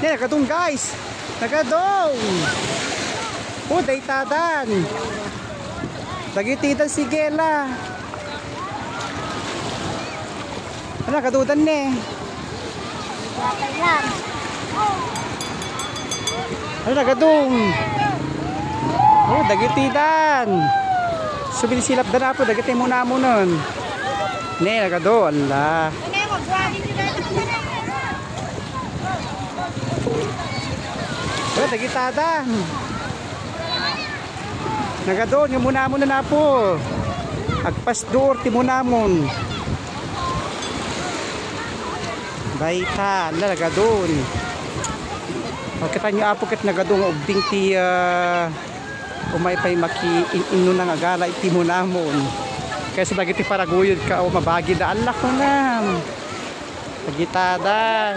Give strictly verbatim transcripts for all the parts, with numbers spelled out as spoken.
Eh, nagadun, guys. Nagadun. Oh, daytadan. Dagiti dan, sige la. Ano, nagadudan ne? Ano, nagadun? Oh, dagiti dan. Subilsilap da na po, dagiti munamunon. Ne, nagadun la. Wala, dagitadan. Nagadun, nga munamon na napo. Agpasdur ti munamon. Dayta, ala, nagadun. Makita nyo, apo, ket nagadun nga ubbing ti, ah, umay pay maki-, in-, inuna nga gala iti munamon. Kaysa dagiti paraguyod ka, o mabagi da, ala, kunam. Pagitadan.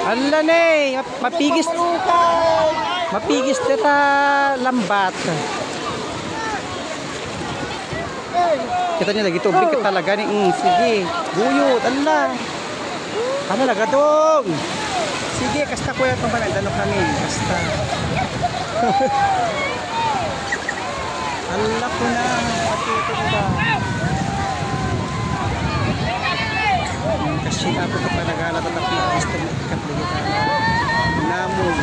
Ala ne, map-, mapigis. Mapigis deta lambat. Kita nyo, dagiti ubbing ket talaga ni, mm, sige. Guyod, ala. Ano, nagadun? Sige, kasta, kuya, pampanagdano kami. Kasta. Ala ko na, patutong ba? Kasi ako sa panagala, tatap na gusto mo ikat lagi tayo. Namon.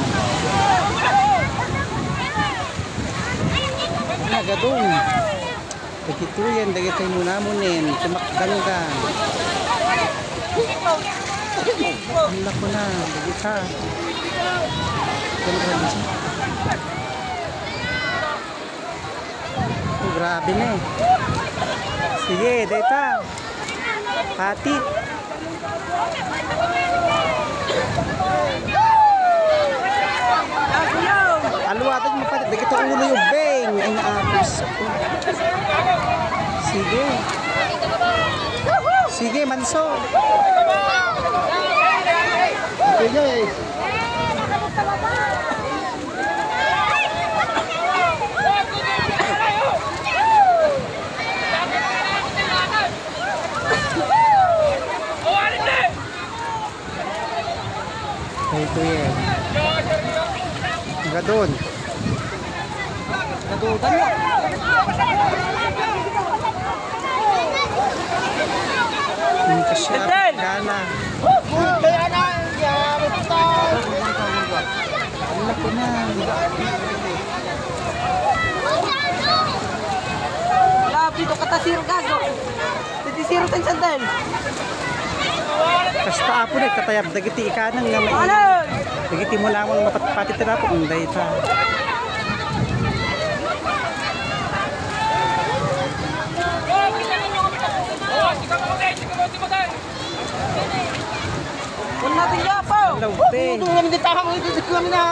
Nagadun. Dagitoyen, dagitoy munamunen, kumakdangdang. Ala ko na, dagita. Ano ba yun? Oh, grabe na eh. Sige, dayta. Pati. Aluwaten, mapalit dagiti ulo, ubbing. Ay, naapos. Sige. Sige, Manso. Sige. Kay Kuya. Nagadun. Nadudan na. Ang kasya. Gana. Kaya na, ya, basta. Ano ko na? Grabe, to katasir, gago. Dagiti zero ten sandal. Kasta, apo, nagtatayab dagiti ikanang nga mai-, dagiti munamun, mapatpati ti rapo, ang dayta. Wala natin yapaw. Hello, te. Ito nga, hindi takang, hindi, hindi kami na.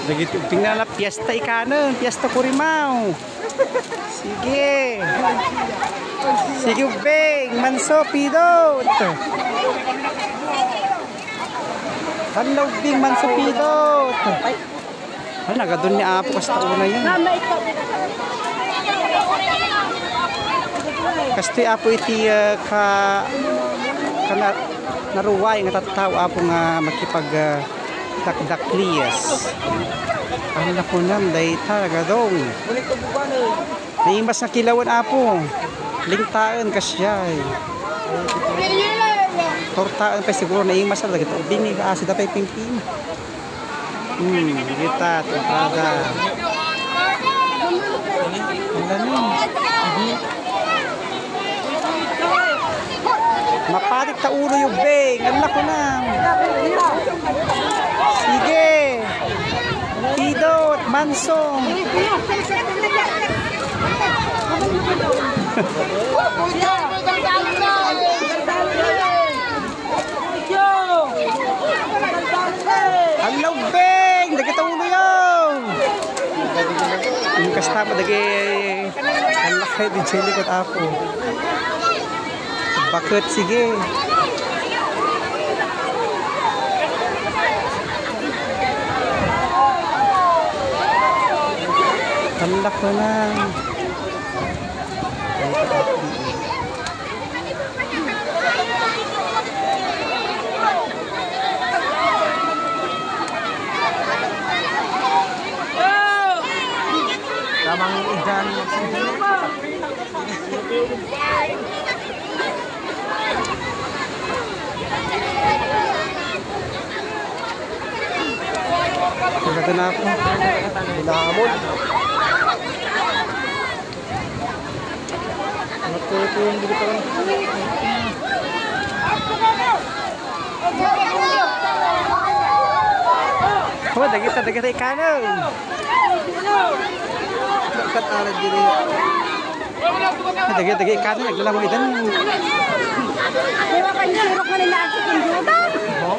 Dagiti, tingnan na, piyesta ikanang, piyesta Kurimaw. Sige. Sige, Beng. Manso, pidot. Hello, Beng. Manso, pidot. Ay, nagadun ni Apo kasta una yan. Kastoy, Apo, iti, ah, ka, ka na, naruway nga tattao, Apo, nga makipag, ah, dakdakliyas. Ang nakunan, dayta, nagadun. Naimas nga kilawen, Apo. Lingtaen, kasdiay. Tortaen pay siguro, naimas na, dagiti ubbing, ah, sida pay pingping. Hmm, kita, temprada. Ang galing. Mapatik ta ulo, Yubeng. Ang lako na. Sige. Pidot, Mansong. Ang laubing! Dagiti ulo yan! Ang kasta mo, dagi. Ang laki, di chili kot apo. Bakit? Sige. Ang laki na. Ito na po. Binamon. Matuto yung dito pa lang. Oh, dagita, dagita, ikano. Dapat arad diri. Dagita, dagita, ikano, naglalangoy din. Di ba, pansirok nga nila ang chicken duda? Oh.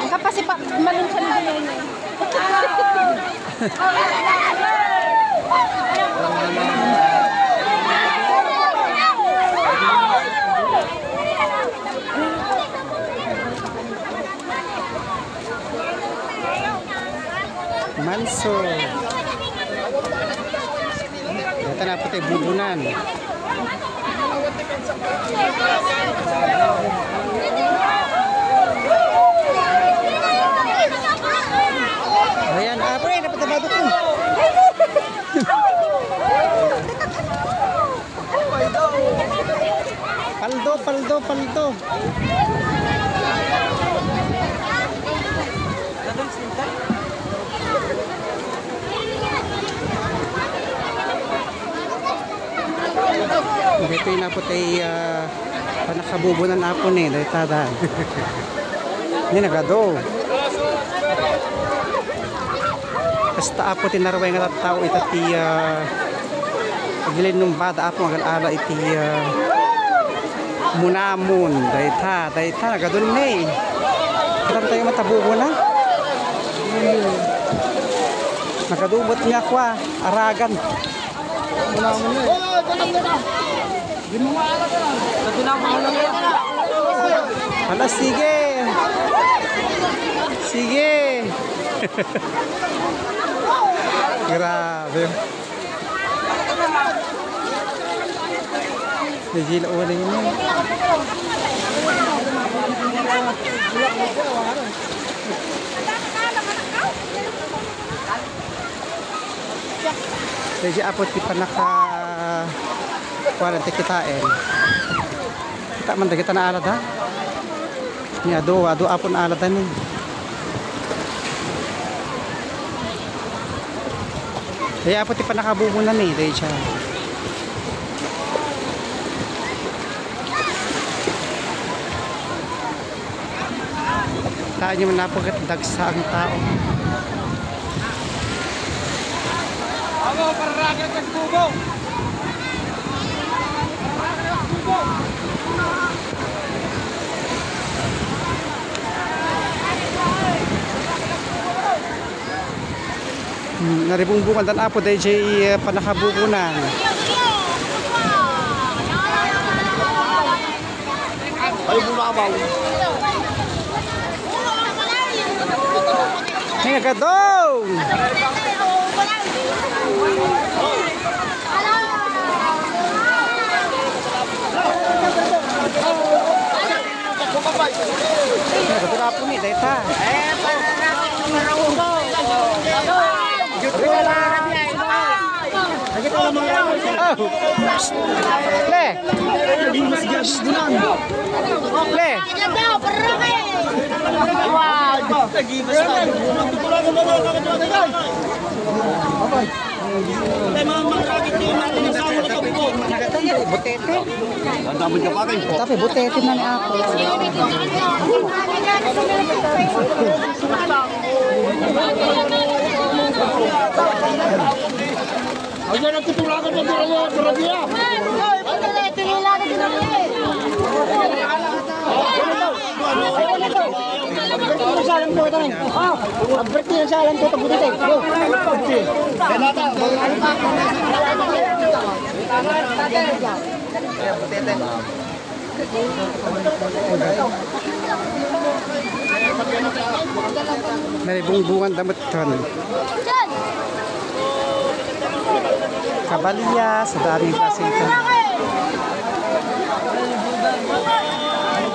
Ang kapasipa, malunsan na nila yun. Manso. Data na po tayo bubunan. Ayan, ah, pre, dapat nabado ko. Paldo, paldo, paldo. Dito na po tayo, ah, panakabubunan apo ni, dahil tada. Ni nagado. Kasta apo ti narway nga tattao ita ti, ah, agilinnumbada apo nga agal-ala iti, ah, munamon. Dayta, dayta, nagadun ni. Kita tayo matabubuna. Nagadubot nga kwa, aragan. Munamon na eh. Ala, sige. Sige. Grabe. Medyo ila uling ini. Medyo apo ti panaka kuan ti kitaen. Kita man dagita naalada. Ni adu, adu apon alada ni. Kaya apo ti panakabubunan ni, dahil siya. Taan niyo man napagkat dagsa ang tao. Amo, parang ragat nagbubo. Hmm, naribungbungan dan apo dayjay, eh, panakabubunan. Ay, bumabaw. Ay, nagadong! Ay, nagadong apo ni, dayta. Oh. Psst. Le. Psst. Le. Butete. Ang dami niya, pare. Tapi butete na ni ako. Ayan, nagtutulakan ng dirayo, dirayo. Aberte na sa alam ko, ito na. Ah, aberte na sa alam ko, tabuti tayo. Go. May bungbungan damuton. Kabalya, sa daming klase ito.